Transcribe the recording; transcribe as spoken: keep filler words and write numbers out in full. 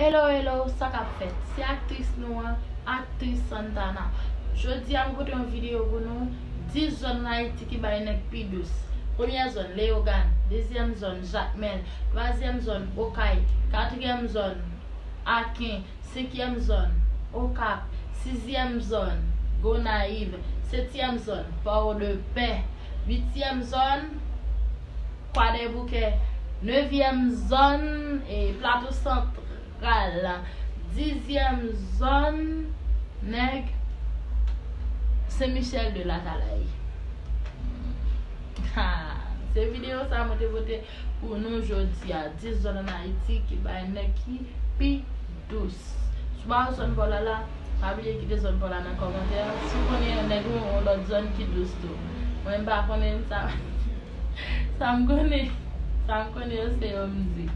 Hello, hello, sa k ap fèt? Se aktris nou an, aktris Santana. Jodi a, m pote yon videyo pou nou, dis zòn ann Ayiti ki bay nèg pi dous. Premyè zòn, Leyogàn. Dezyèm zòn, Jakmèl. Twazyèm zòn, Okay. Katriyèm zòn, Aken. Senkyèm zòn, Okap. Sizyèm zòn, Gonayiv. Setyèm zòn, Pòdepè. Uityèm zòn, Kwadèboukè. Nevyèm zòn, e, Plato Santral. Dizyèm zòn, nèg Sen Michèl de Latalay. Ha, se videyo sa mwen te pote pou nou jodi a. Dis zòn ann Ayiti ki bay nèg ki pi dous. Si w pa wè zòn pa w la la, pa bliye kite zòn pa w la nan kòmantè. Si w konnen yon nèg ou yon lòt zòn ki dous tou. Mwen m pa konnen sa. Sa m konnen. Sa m konnen yo se yo m di.